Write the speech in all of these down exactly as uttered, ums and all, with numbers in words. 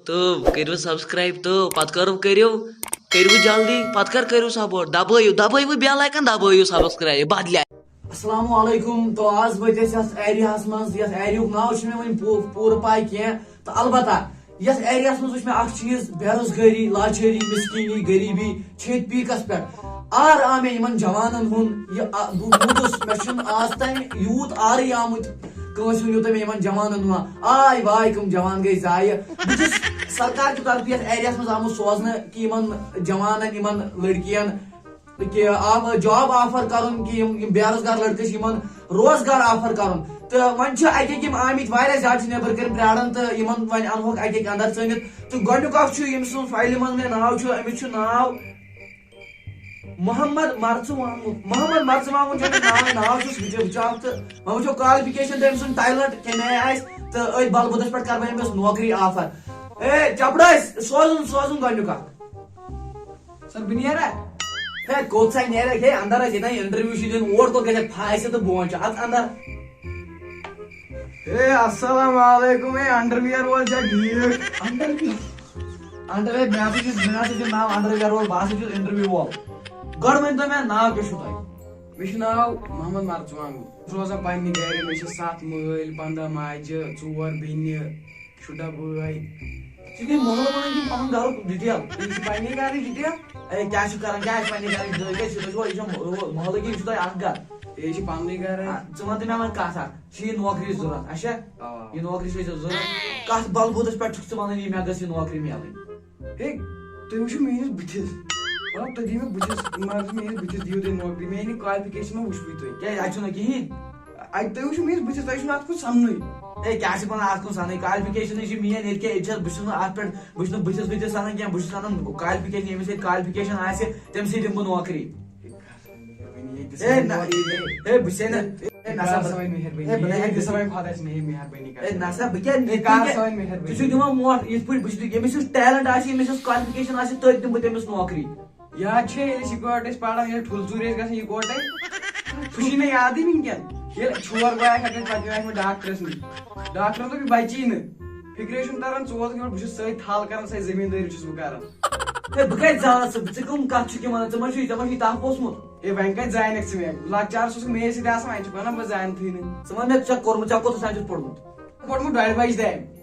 تہٕ کٔرِو subscribe تہٕ پتہٕ کٔرِو، کٔرِو، کٔرِو جلدی، پتہٕ کر کٔرِو support، دبٲیِو، دبٲیِو bell icon، دبٲیِو subscribe، بدلے۔ السلام علیکم۔ تو آز وٲتۍ أسۍ یَتھ ایریاہَس منٛز، یَتھ ایریاہُک ناو چھُنہٕ مےٚ وۄنۍ پوٗ-، پوٗرٕ پَے کینٛہہ، تہٕ البتہ یَتھ ایریاہَس منٛز وٕچھ مےٚ اَکھ چیٖز، بے روزگٲری، لاچٲری، مِسکیٖنی، غریٖبی چھِ ییٚتہِ peak-س پٮ۪ٹھ۔ آر آو مےٚ یِمَن جوانَن ہُنٛد، یہِ آ-، بہٕ ووتُس، مےٚ چھُنہٕ آز تام یوٗت آرٕے آمُت کٲنٛسہِ ہُنٛد، یوٗتاہ مےٚ یِمَن جوانَن ہُنٛد آو۔ آے واے، کٕم جوان گٔے ضایع۔ بہٕ چھُس سرکار کہِ طرفہٕ یَتھ ایریاہَس منٛز آمُت سوزنہٕ کہِ یِمَن جوانَن، یِمَن لٔڑکِیَن کہِ آو job offer کرُن، کہِ یِم، یِم بے روزگار لڑکہٕ چھِ، یِمن روزگار offer کرُن۔ تہٕ وۄنۍ چھِ اَتہِ یِم آمٕتۍ واریاہ زیادٕ چھِ نیبر کَنۍ پراران، تہٕ یِمن وۄنۍ اَنہوکھ اَتہِ اَنٛدر ژٲنِتھ۔ تہٕ گۄڈٕنیُک اکھ چھُ، ییٚمہِ سُنٛد فایلہِ منٛز مےٚ ناو چھُ، أمِس چھُ ناو محمد مرژٕوانٛگُن۔ محمد مرژٕوانٛگُن چھُ أمِس ناو، ناو چھُس وٕچھو، وٕچھو اکھ تہٕ وۄنۍ وٕچھو qualification تہٕ أمۍ سُنٛد talent کَمہِ آیہِ آسہِ، تہٕ أتھۍ بل بُدس پٮ۪ٹھ کرٕ بہٕ أمِس نوکری offer۔ اے چپڑٲسۍ، سوزُن، سوزُن گۄڈٕنیُک اکھ۔ سر، بہٕ نیرا؟ ہے، کوٚت سا نیرکھ؟ ہے، اندر ٲسۍ ییٚتٮ۪ن interview چھُ دیُن، اور کوٚت گژھکھ؟ پھاسہِ تہٕ بونٛچھ اَژ اندر۔ ہے، السلام علیکم۔ ہے، underwear وول چھا ٹھیٖک؟ Underwear؟ Underwear، مےٚ ہسا چھُ، مےٚ ہسا چھُ ناو underwear وول، بہٕ ہسا چھُس interview وول۔ گۄڈٕ ؤنۍ تو مےٚ، ناو کیٛاہ چھُو تۄہہِ؟ مےٚ چھُ ناو محمد مرژٕوانٛگُن۔ بہٕ چھُس روزان پننہِ گرِ، مےٚ چھِ ستھ مٲلۍ، پنٛداہ ماجہِ، ژور بیٚنہِ۔ شُراہ بٲے۔ ژٕ چھُکھ یہِ محلہٕ وَنان کِنہٕ پَنُن گَرُک detail؟ یہِ چھِ پنٛنہِ گَرٕچ detail۔ اے، کیٛاہ چھُ کَران؟ کیٛاہ چھِ پنٛنہِ گَرٕچ detail؟ کیٛاہ چھِ تُہۍ چھِوا، یہِ چھا مُ-، محلہٕ کِنہٕ یہِ چھُ تۄہہِ اَکھ گَرٕ؟ یہِ چھِ پَننُے گَرٕ۔ آ، ژٕ وَن تہٕ مےٚ وۄنۍ کَتھ اَکھ، چھِ یہِ نوکری ضوٚرَتھ، اچھا؟ آ۔ یہِ نوکری چھِ ژےٚ ضوٚرَتھ۔ کَتھ بَلبوٗتَس پٮ۪ٹھ چھُکھ ژٕ وَنان یہِ مےٚ گٔژھ یہِ نوکری مِلٕنۍ؟ ہے، تُہۍ وٕچھِو میٛٲنِس بٕتھِس۔ مطلب، تُہۍ دِیِو مےٚ بٕتھِس، مان ژٕ، میٛٲنِس بٕتھِس دِیِو تُہۍ نوکری، میٛٲنۍ qualification ما وٕچھوٕے تُہۍ؟ کیٛازِ، اَتہِ چھُنہ کِہیٖنۍ؟ اَتہِ تُہۍ وٕچھِو میٛٲنِس بٕتھِس، تۄہہِ چھُنہٕ اَتھ کُن سَننُے۔ ہے، کیٛاہ چھِ وَنان، اَتھ کُن سَنٕے؟ Qualification چھِ میٛٲنۍ، ییٚتہِ کیٛاہ، ییٚتہِ چھَس، بہٕ چھُس نہٕ اَتھ پٮ۪ٹھ، بہٕ چھُس نہٕ بٕتھِس وٕتھِس سَنان کینٛہہ، بہٕ چھُس سَنان qualification، ییٚمِس ییٚتہِ qualification آسہِ، تٔمۍ سٕے دِمہٕ بہٕ نوکری۔ مہربٲنی، ییٚتہِ دِژ ہے، مےٚ نہ، نوکری۔ ہے، بہٕ چھُسے نہٕ، ہے، نہ سا، کر سا وۄنۍ مہربٲنی؟ ہے، بہٕ ہے، نہ ییٚتہِ دِژ سا وۄنۍ خۄداے سٕنٛز مہربٲنی کر۔ ہے، نہ سا، بہٕ کیٛاہ، ہے، بہٕ کر کیٛاہ، سا وۄنۍ مہربٲنی؟ ژٕ چھُکھ دِوان موٹ، یِتھ پٲٹھۍ بہٕ چھُس، ییٚمِس یُس talent آسہِ، ییٚمِس یُس qualification آسہِ، تٔتھۍ دِمہٕ بہٕ تٔمِس نوکری۔ یاد چھے، أسۍ یِکوٹہٕ ٲسۍ پران، ییٚلہِ ٹھُل ژوٗرِ ٲسۍ گژھان یِکوٹے۔ سُہ چھُے نہٕ یادٕے وٕنکٮ۪ن۔ ییٚلہِ چھور بوے اکھ اَتہِ پتہٕ نیوٗ اَسہِ وۄنۍ ڈاکٹرس نِش۔ ڈاکٹرن دوٚپ، یہِ بچی نہٕ۔ فِکرے چھُنہٕ تران، ژٕ ووتُکھ یور، بہٕ چھُس سۭتۍ تھل کران، سۄے زٔمیٖندٲری چھُس بہٕ کران۔ ہے، بہٕ کتہِ زانس ژٕ؟ ژٕ کٕم کتھ چھُکھ یہِ ونان؟ ژےٚ ما چھُے، ژےٚ ما چھُے تپھ اوسمُت؟ ہے، وۄنۍ کتہِ زانکھ ژٕ مےٚ؟ لۄکچارس اوسُکھ مے سۭتۍ آسان، وۄنۍ چھُکھ ونان بہٕ زانتھٕے نہٕ۔ ژٕ وَن مےٚ، ژےٚ کوٚرمُت، ژےٚ کوٚت اوس اَمہِ سۭتۍ پوٚرمُت؟ پوٚرمُت ڈۄڈِ بجہِ تام۔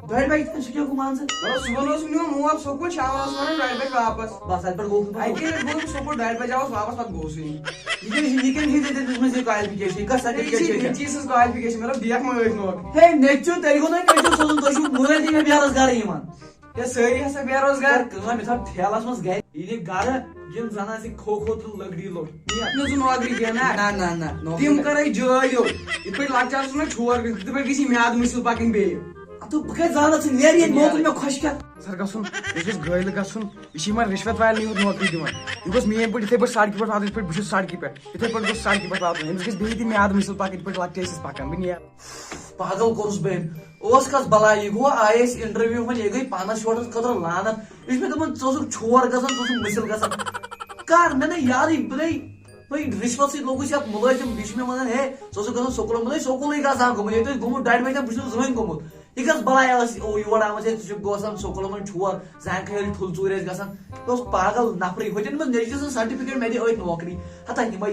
ڈۄڈِ بجہِ تام چھُ کیٛاہ گوٚو مان ژٕ؟ مطلب، صُبحن اوس میون مول سکوٗل، شامن اوس وَنان ڈۄڈِ بجہِ واپس۔ بس، اَتہِ پٮ۪ٹھ گوٚو نہٕ پَتہٕ۔ اَکہِ لَٹہِ گوٚو بہٕ سکوٗل، ڈۄڈِ بجہِ آوُس واپس، پَتہٕ گوٚوسٕے نہٕ۔ یہِ کیٛاہ چھِ، یہِ کَمہِ چھِ ژےٚ دِژمٕژ یہِ qualification؟ یہِ کۄس ہے، یہِ certificate چھِ چھےٚ؟ نیٚچی سٕنٛز qualification، مطلب، دِیَکھ مٲرِتھ نوکری۔ ہے، نیٚچوٗ، تیٚلہِ گوٚو نہٕ نیٚچوٗ سوزُن، تُہۍ چھِو مٲلۍ تہِ مےٚ بے روزگارٕے یِوان۔ ہے، سٲری ہسا بے روزگار۔ کر کٲم، یہِ تھاو ٹھیلس منٛز گرِ۔ ییٚلہِ گرٕ یِم زن آسہِ کھو کھو تہٕ لٔکڑی لوٚٹ۔ یَتھ نہٕ زٕ نوکری کینٛہہ نا۔ نہ، نہ، نہ، نوکری تِم نہ۔ کرے جٲلۍ یو۔ یِتھ پٲٹھۍ لۄکچارس منٛز چھور گژھِ، تِتھ پٲٹھۍ گژھِ یہِ میادٕ مُشِل پکٕنۍ بیٚیہِ۔ اَدٕ بہٕ کیٛازِ زانَتھ ژٕ؟ نیر ییٚتہِ، موکُل مےٚ خۄش کَر۔ سر گژھُن، یُس اَسہِ گٲلۍ گژھُن، یہِ چھِ یِمن رِشوت والٮ۪ن یوٗت نوکری دِوان۔ یہِ گوٚژھ میٛٲنۍ پٲٹھۍ یِتھَے پٲٹھۍ سڑکہِ پٮ۪ٹھ واتُن، یِتھ پٲٹھۍ بہٕ چھُس سڑکہِ پٮ۪ٹھ۔ یِتھَے پٲٹھۍ گوٚژھ سڑکہِ پٮ۪ٹھ واتُن۔ أمِس گژھِ بیٚیہِ تہِ میادٕ مُشِل پکٕنۍ، یِتھ پٲٹھۍ لۄکٹہِ ٲسۍ أسۍ پکان۔ بہٕ نیرٕ۔ پاگل کوٚرُس بٔمۍ۔ اوس کس بلاے، یہِ گوٚو، آیہِ أسۍ interview، وۄنۍ یہِ گٔے پانس یورٕ خٲطرٕ لعنت۔ یہِ چھُ مےٚ دپان، ژٕ اوسُکھ چھور گژھان، ژٕ اوسُکھ مٔسِل گژھان۔ کر مےٚ نَے یارٕے، بہٕ نَے، بہٕ رِشوت سۭتۍ لوٚگُس یتھ مُلٲزِم، یہِ چھُ مےٚ ونان، ہے، ژٕ اوسُکھ گژھان سکوٗلن منٛز، ہے، سکوٗلٕے گژھان گوٚمُت، ییٚتہِ ٲسۍ گوٚمُت ڈۄڈِ بجہِ تام، بہٕ چھُس نہٕ زٕہٕنۍ گوٚمُت۔ یہِ کس بلاے ٲس یور آمٕژ، ہے، ژٕ چھُکھ گژھان سکوٗلن منٛز چھور، زانٛہہ کھٔلۍ ٹھُل ژوٗرِ ٲسۍ گژھان۔ یہِ اوس پاگل نفرٕے، ہوٚتٮ۪ن منٛز نیٚچوِ سٕنٛز certificate، مےٚ دِ أتھۍ نوکری۔ ہتا یِمے،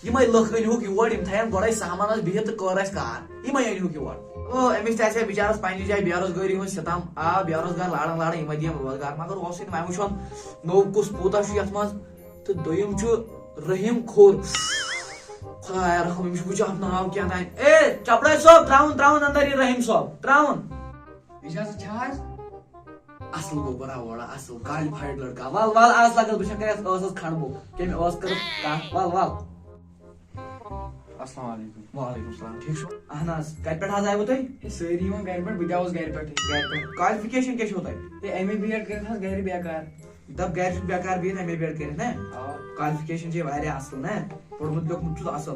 یِمے لُکھ أنۍ ہوکھ یور، یِم تھاین گۄڈے سامانس بِہِتھ تہٕ کٔر اَسہِ کار۔ یِمے أنۍ ہوکھ یور۔ او، أمِس تہِ آسہِ ہا بِچارس پننہِ جایہِ بے روزگٲری ہُنٛد ستم۔ آ، بے روزگار لاران لاران یِمے دِیم روزگار، مگر اوسُے نہٕ، وۄنۍ وٕچھون نوٚو کُس پوٗتاہ چھُ یتھ منٛز۔ تہٕ دوٚیِم چھُ رحیم کھوٚر۔ خدایا رحم، أمِس چھُ وٕچھ اکھ ناو کیٛاہ تام۔ اے، چپڑاے صٲب، ترٛاوُن، ترٛاوُن اندر یہِ رحیم صٲب، ترٛاوُن۔ یہِ چھا سُہ چھا حظ؟ اصل گوٚو برا وڑا، اصل qualified لڑکا۔ ول، ول، آز لگس بہٕ چھکھ یتھ ٲسس کھڑبو۔ کمہِ ٲس کٔرٕتھ کتھ؟ ول، ول۔ السلام علیکم۔ وعلیکم السلام، ٹھیک چھو؟ اہن حظ، کتہِ پٮ۪ٹھ حظ آیوٕ تُہۍ؟ ہے، سٲری یِوان گرِ پٮ۪ٹھ، بہٕ تہِ آوُس گرِ پٮ۪ٹھٕے۔ گرِ پٮ۪ٹھ۔ Qualification کیٛاہ چھو تۄہہِ؟ ہے، M A B Ed کٔرِتھ حظ گرِ بیکار۔ دپ گرِ چھُکھ بیکار بِہِتھ، M A B Ed کٔرِتھ، نا؟ آ۔ Qualification چھے واریاہ اصل، نا؟ پوٚرمُت لیوٚکھمُت چھُس اصل۔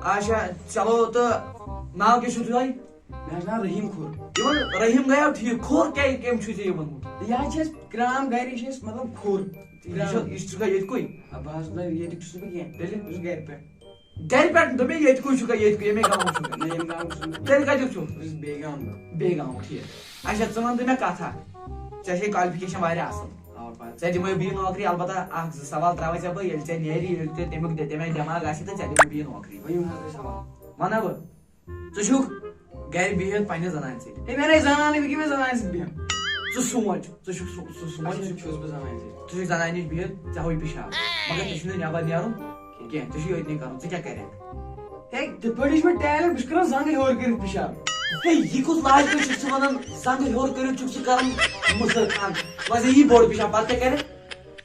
اچھا، چلو، تہٕ ناو کیٛاہ چھُو تۄہہِ؟ مےٚ حظ چھُ ناو رحیٖم کھوٚر۔ یِمن رحیٖم گٔیو ٹھیٖک، کھوٚر کیٛاہ، کٔمۍ چھُو ژےٚ یِمن ووٚنمُت؟ یہِ حظ چھِ اَسہِ کرٛام گرِ، یہِ چھِ اَسہِ مطلب کھوٚر۔ یہِ چھُ، یہِ چھُ گٔے ییٚتہِ کُے؟ آ، بہٕ حظ نہ، ییٚتیُک چھُس نہٕ بہٕ کینٛہہ، تیٚلہِ بہٕ چھُس گرِ پٮ۪ٹھ۔ گرِ پٮ۪ٹھ دوٚپمے ییٚتہِ کُے چھُکھ، ییٚتہِ کُے، ییٚمے گامُک چھُکھ؟ نہ، ییٚمہِ گامُک چھُس نہٕ۔ تیٚلہِ کَتیُک چھُکھ؟ بہٕ چھُس بیٚیہِ گامُک۔ بیٚیہِ گامُک، ٹھیٖک۔ اچھا، ژٕ وَن تہٕ مےٚ کَتھا۔ ژےٚ چھے qualification واریاہ اصل۔ آ، پَتہٕ۔ ژےٚ دِمے بہٕ یہِ نوکری، البتہ اکھ زٕ سوال تراوے ژےٚ بہٕ، ییٚلہِ ژےٚ نیری، ییٚلہِ ژےٚ تمیُک دِ-، تمہِ آیہِ دٮ۪ماغ آسہِ تہٕ ژےٚ دِمے بہٕ یہِ نوکری۔ ؤنِو حظ تُہۍ سوال۔ وَنہ بہٕ، ژٕ چھُکھ گرِ بِہِتھ پننہِ زنانہِ سۭتۍ۔ ہے، مےٚ نے زنانٕے، بہٕ کَمہِ زنانہِ سۭتۍ بیٚہمہٕ؟ ژٕ سونٛچ، ژٕ چھُکھ سو-، ژٕ سونٛچ۔ اچھا، چھُس بہٕ زنانہِ سۭتۍ۔ ژٕ چھُکھ زنانہِ نِش بِہِتھ، ژےٚ ہوٚوُے پِشاب، مگر ژےٚ چھُنہٕ نٮ۪بر نیرُن کینٛہہ، ژےٚ چھُے یوتنٕے کرُن، ژٕ کیٛاہ کرکھ؟ ہے، تِتھ پٲٹھۍ چھُ مےٚ talent، بہٕ چھُس کران زنٛگہٕ ہیوٚر کٔرِتھ پِشاب۔ ہے، یہِ کُس لاجِکٕے چھُکھ ژٕ ونان؟ زنٛگہٕ ہیوٚر کٔرِتھ چھُکھ ژٕ کران مُسر خان۔ وۄنۍ ژےٚ یی بوٚڑ پِشاب، پتہٕ کیٛاہ کرکھ؟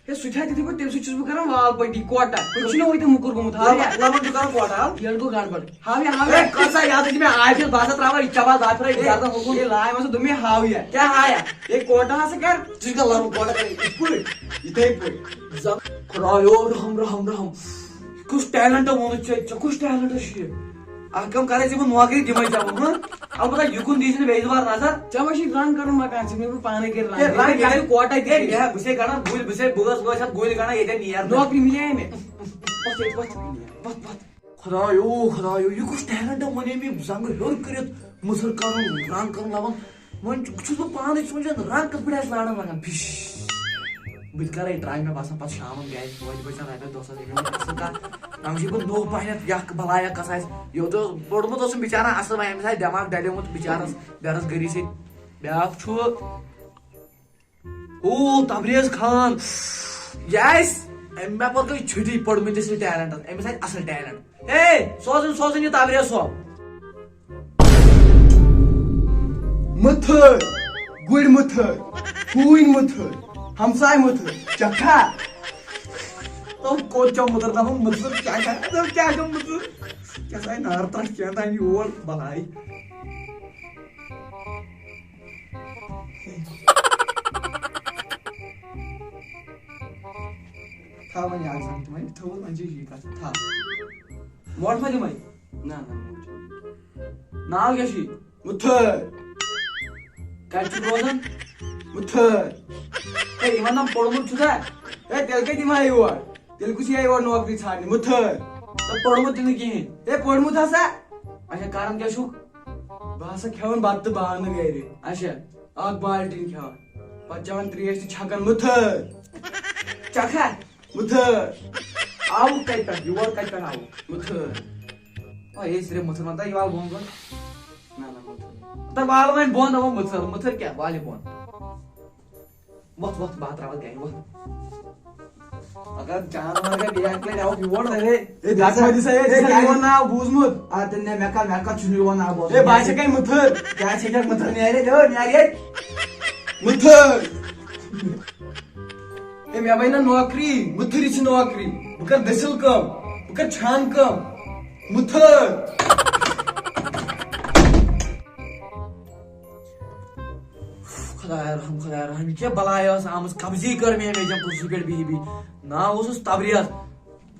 ہے، سُہ تہِ ہا تِتھٕے پٲٹھۍ، تَمہِ سۭتۍ چھُس بہٕ کران وال پٲٹھی کوٹا۔ تُہۍ چھِو نہٕ وۄنۍ تِم مُکُر گوٚمُت، ہاو یا؟ لبن، لبن چھُ کران کوٹا، ہاو۔ یہِ گوٚو گڑبڑ۔ ہاو یا، ہاو یا؟ ہے، کَس سا، یہِ ہسا چھِ مےٚ عافیت، بہٕ ہسا ترٛاوان یہِ چپل دۄدٕ پھٔلۍ ہے، گردن ہُکُن۔ ہے، لایہِ وۄنۍ سا دوٚپ مےٚ ہاو یا۔ کیٛاہ ہاو یا؟ ہے، کوٹا ہسا کر۔ ژٕ چھُکھ لبن کوٹا کران یِتھ پٲٹھۍ، یِتھَے پٲٹھۍ۔ زن خۄدایو، رحم، رحم، رحم۔ کُس talent ووٚنُتھ ژےٚ؟ ژےٚ کُس talent چھُ یہِ؟ اکھ کٲم کر، ژےٚ بہٕ نوکری دِمے ژےٚ بہٕ، ہہ؟ البتہ یِکُن دی زِ نہٕ بیٚیہِ دُبارٕ نظر۔ ژےٚ ما چھُے رنگ کرُن مکان، ژےٚ مےٚ بہٕ پانے کٔرۍ رنگ۔ ہے، رنگ ہے، کیٛاہ چھُ کوٹے ہے، تہِ؟ مےٚ، بہٕ چھُسے کڑان گُلۍ، بہٕ چھُسے بٲژ وٲژ ہٮ۪تھ گُلۍ کڑان ییٚتٮ۪ن نیر۔ نوکری مِلے مےٚ۔ پتھ ییٚتہِ پتھ، پتھ، پتھ۔ خۄدایو، خۄدایو، یہِ کُس talent وَنے مےٚ زنٛگہٕ ہیوٚر کٔرِتھ مُسر کرُن، رنگ کرُن لبن؟ وۄنۍ چھُ-، چھُس بہٕ پانے سونٛچان، رنگ کِتھ پٲٹھۍ آسہِ لاران لگان؟ فِش۔ بہٕ تہِ کرے try، مےٚ باسان پتہٕ شامن گرِ توتہِ بچن رۄپیس دہ ساس، ییٚلہِ وۄنۍ اصل کانٛہہ رنگ چھُ، بہٕ نوٚو پہنتھ یکھ بلایا کس آسہِ۔ یہِ اوس پوٚرمُت اوسُم بچارن اصل، وۄنۍ أمِس آسہِ دٮ۪ماغ ڈلیومُت بچارس بے روزگٲری سۭتۍ۔ بیٛاکھ چھُ او، تبریز خان۔ یہِ آسہِ، أمۍ مےٚ پتہٕ گٔے چھُٹی پٔرمٕتِس یہِ talentس۔ أمِس آسہِ اصل talent۔ ہے، سوزُن، سوزُن یہِ تبریز صٲب۔ مُتھٕر، گُرۍ مُتھٕر، ہوٗنۍ مُتھٕر، ہمساے مُتھٕر، چکھا۔ تِم کوٚت چھو مُتٕر دپان مُتٕر کیٛاہ چھا؟ دَپ کیٛاہ چھو مُتٕر؟ کیٛاہ سا نار ترٛٹھ کینٛہہ تام یور بلاے۔ تھاو وۄنۍ یہِ اکھ زنٛگ تہِ، وۄنۍ تھٲوٕس وۄنۍ چھِ یی کتھ۔ تھاو۔ وۄٹھ ما دِمے؟ نہ، نہ، وۄٹھ چھُنہٕ۔ ناو کیٛاہ چھُے؟ مُتھٲر۔ کتہِ چھُکھ روزان؟ مُتھٲر۔ ہے، یِمن نام پوٚرمُت چھُکھا؟ ہے، تیٚلہِ کتہِ یِمہٕ ہا یور؟ تیٚلہِ کُس یِیہِ ہا یور نوکری ژھانٛڈنہِ؟ مُتھٲر۔ تہٕ پوٚرمُت تہِ نہٕ کِہیٖنۍ۔ ہے، پوٚرمُت ہسا۔ اچھا، کران کیٛاہ چھُکھ؟ بہٕ ہسا کھٮ۪وان بتہٕ تہٕ بانہٕ گرِ۔ اچھا۔ اکھ بالٹیٖن کھٮ۪وان۔ پتہٕ چٮ۪وان ترٛیش تہٕ چھکان۔ مُتھٲر۔ چکھا؟ مُتھٲر۔ آوُکھ کتہِ پٮ۪ٹھ؟ یور کتہِ پٮ۪ٹھ آوُکھ؟ مُتھٲر۔ او، یے صرف مُتھٲر، وَن تہٕ یہِ وَل بۄن بۄن۔ نہ، نہ، مُتھٲر۔ تہٕ وَل وۄنۍ بۄن، دَپان مُتھٲر، مُتھٲر کیٛاہ؟ وَل یہِ بۄن۔ وۄتھ، وۄتھ، بہٕ ہا ترٛاوَتھ گَرِ، وۄتھ۔ اگر جانور گٔے بیٚیہِ اَکہِ لَٹہِ آوُکھ یور۔ ہے، ہے، دَس دَس ما دِ سا، ہے، ہے، ژےٚ چھُ کَرِ۔ میون ناو بوٗزمُت؟ آ، تیٚلہِ نہ، مےٚ کَر، مےٚ کَر چھُنہٕ میون ناو بوزمُت؟ ہے، بہٕ ہا چھَکھ ہے مُتھٲر۔ کیٛاہ چھَکھ مُتھٲر؟ نیرِ ییٚتہِ، ہو، نیرِ ییٚتہِ۔ مُتھٲر۔ ہے، مےٚ بَنہِ نا نوکری، مُتھٕرِ چھِ نوکری۔ بہٕ کَرٕ دٔسِل کٲم، بہٕ کَرٕ چھانہٕ کٲم۔ مُتھٲر۔ خۄدایا رحم، خۄدایا رحم، یہِ کیٛاہ بلایا ٲس آمٕژ؟ قبضی کٔر مےٚ أمۍ أکۍ کُرسی پٮ۪ٹھ بِہِتھ بِہِتھ۔ ناو اوسُس تبریز۔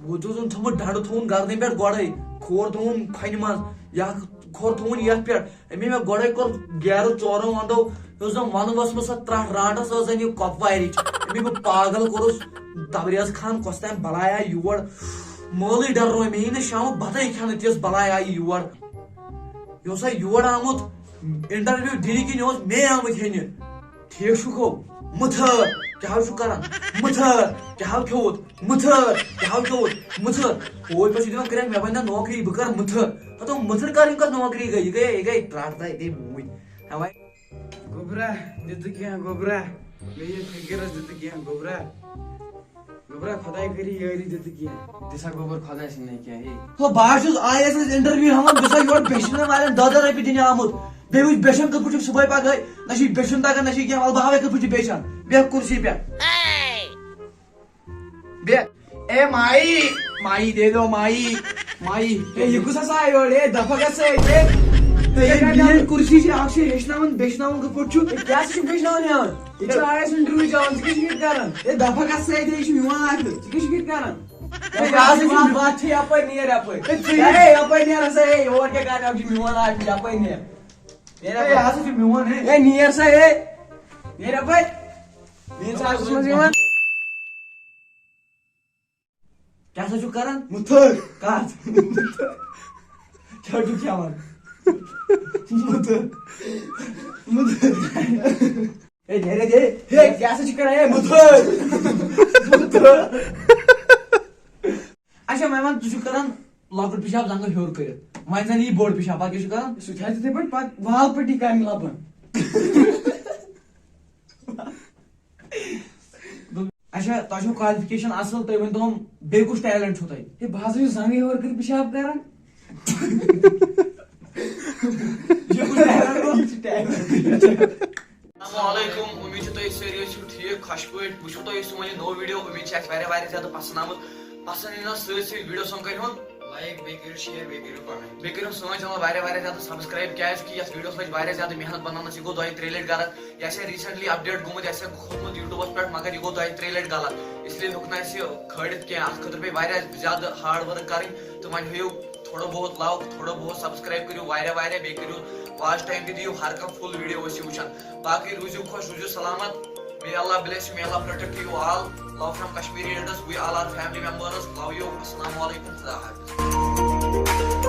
بہٕ تہِ اوسُم تھوٚمُت ڈَنڈٕ تھوٚوُن گردنہِ پٮ۪ٹھ گۄڈَے، کھور تھوٚوُن کھۄنہِ منٛز، یا کھور تھوٚوُن یَتھ پٮ۪ٹھ۔ أمی مےٚ گۄڈَے کوٚر گیرٕ ژورو اَندو، یہِ اوس زَن وَنہٕ وَسمٕژ سۄ ترٛٹھ رانٛٹَس ٲس زَن یہِ کۄپوارِچ۔ أمی بہٕ پاگل کوٚرُس، تبریز خان کۄس تام بلایا یور۔ مٲلٕے ڈَرنوو مےٚ، یی نہٕ شامہٕ بَتَے کھٮ۪نہٕ، تِژھ بلایا آیہِ یور۔ یہِ اوسا یور آمُت interview دِنہِ کِنہٕ یہِ اوس مے آمُت ہیٚنہِ؟ ٹھیٖک چھُکھو؟ مُتھٲر، کیٛاہ حظ چھُکھ کران؟ مُتھٲر، کیٛاہ حظ کھیوٚوُت؟ مُتھٲر، کیٛاہ حظ کھیوٚوُت؟ مُتھٲر۔ ہُہ پٮ۪ٹھ چھُ دِوان کریکھ، مےٚ بَنہِ نا نوکری، بہٕ کرٕ مُتھٲر۔ ہتو مُتھٕر کر، یِم کتھ نوکری گٔے؟ یہِ گٔے، یہِ گٔے ترٛٹھ تہٕ ییٚتے موٗدۍ۔ اَوَے۔ گوٚبرا، دِتہٕ کینٛہہ، گوٚبرا۔ مےٚ یہِ فقیٖرس دِتہٕ کینٛہہ، گوٚبرا۔ گوٚبرا، خۄداے کٔرِن یٲری، دِتہٕ کینٛہہ۔ دِسا گوٚبُر خۄداے سٕنٛدِ کینٛہہ، ہے۔ ہو، بہٕ حظ چھُس آئی اے ایس نِش interview ہٮ۪وان، بہٕ چھُسا یورٕ بیچھنہٕ والٮ۪ن دَہ دَہ رۄپیہِ دِنہِ آمُت۔ بیٚیہِ وٕچھ بیچھن کِتھ پٲٹھۍ چھُکھ صُبحٲے پگہٲے، نہ چھُے بیچھُن تَگان، نہ چھُے کینٛہہ، وَلہٕ بہٕ ہاوے کِتھ پٲٹھۍ چھُ بیچھن۔ بیٚہہ کُرسی پٮ۪ٹھ۔ بیٚہہ۔ اے مائی، مائی دے دو، مائی، مائی۔ ہے، یہِ کُس ہسا آیہِ یورٕ؟ ہے، دفعہ گژھ سا ییٚتہِ۔ ہے، یہِ میٛٲنۍ کُرسی چھِ، اَکھ چھِ ہیٚچھناوان، بیچھناوان کِتھ پٲٹھۍ چھُ۔ ہے، کیٛاہ سا چھُکھ بیچھناوان ہٮ۪وان؟ ییٚتہِ چھُ آئی اے ایس interview چلان، ژٕ کیٛاہ چھُکھ ییٚتہِ کران؟ ہے، دفعہ گژھ سا ییٚتہِ، یہِ چھُ میون اکھ۔ ژٕ کیٛاہ چھُکھ ییٚتہِ کران؟ ہے، ہے، یہِ ہسا چھُ باتھ، باتھ چھِ یپٲرۍ، نیر یپٲرۍ۔ ہے، ژٕ ہے، یپٲرۍ نیر ہسا، ہے، یور کیٛاہ کرنہِ، یہِ چھُ میون اکھ، یپٲرۍ نیر۔ نیر ہے، یہِ یپٲرۍ۔ ہسا چھُ میون، ہے۔ ہے، نیر سا، ہے۔ نیر یپٲرۍ۔ نیر سا، منٛز یِوان۔ کیٛاہ سا چھُکھ کران؟ مُتھٕر۔ کَتھ؟ کیٛاہ چھُکھ کھٮ۪وان؟ مُتھٕر۔ مُتھٕر۔ ہے، نیرے دے۔ ہے، یہِ ہسا چھِ کران، ہے، مُتھٲر۔ مُتھٲر۔ اچھا، وۄنۍ وَن، ژٕ چھُکھ کران لۄکُٹ پِشاب زنٛگہٕ ہیوٚر کٔرِتھ، وۄنۍ زَن یی بوٚڑ پِشاب، پَتہٕ کیٛاہ چھُکھ کران؟ سُہ تہِ حظ تِتھَے پٲٹھۍ، پَتہٕ وال پٲٹھی کَرٕنۍ لَبَن۔ اچھا، تۄہہِ چھو qualification اصل، تُہۍ ؤنۍ تو، بیٚیہِ کُس talent چھُو تۄہہِ؟ ہے، بہٕ حظ چھُس زنٛگہٕ ہیوٚر کٔرِتھ پِشاب کران۔ یہِ کُس talent گوٚو؟ یہِ چھُ talent۔ السلام علیکم، امید چھِ تُہۍ سٲری ٲسِو ٹھیٖک، خۄش پٲٹھۍ۔ وٕچھِو تۄہہِ سون یہِ نوٚو video، امید چھِ اَسہِ واریاہ واریاہ زیادٕ پسنٛد آمُت۔ پسنٛد یِنس سۭتۍ سۭتۍ video سون کٔرِو ہُن like، بیٚیہِ کٔرِو share، بیٚیہِ کٔرِو comment۔ بیٚیہِ کٔرِو سٲنۍ channel واریاہ واریاہ زیادٕ subscribe، کیازِ کہِ یتھ videoس منٛز چھِ واریاہ زیادٕ محنت بناونس، یہِ گوٚو دۄیہِ ترٛیٚیہِ لٹہِ غلط۔ یہِ آسہِ recently update گوٚمُت، یہِ آسہِ کھوٚتمُت YouTubeس پٮ۪ٹھ، مگر یہِ گوٚو دۄیہِ ترٛیٚیہِ لٹہِ غلط، اس لیے ہیوٚک نہٕ اَسہِ یہِ کھٲلِتھ کینٛہہ۔ اتھ خٲطرٕ پیٚیہِ واریاہ زیادٕ hard work کرٕنۍ، تہٕ وۄنۍ ہٲیِو تھوڑا بہت love، تھوڑا بہت subscribe کٔرِو واریاہ واریاہ، بیٚیہِ کٔرِو watch time تہِ دِیِو، ہر کانٛہہ full video ٲسِو وٕچھان۔ باقٕے روٗزِو خۄش، روٗزِو سلامت۔ May Allah bless you, may Allah protect you all. Love from Kashmiri Elders, we all are family members. Love you. السلام علیکم، خدا حافظ۔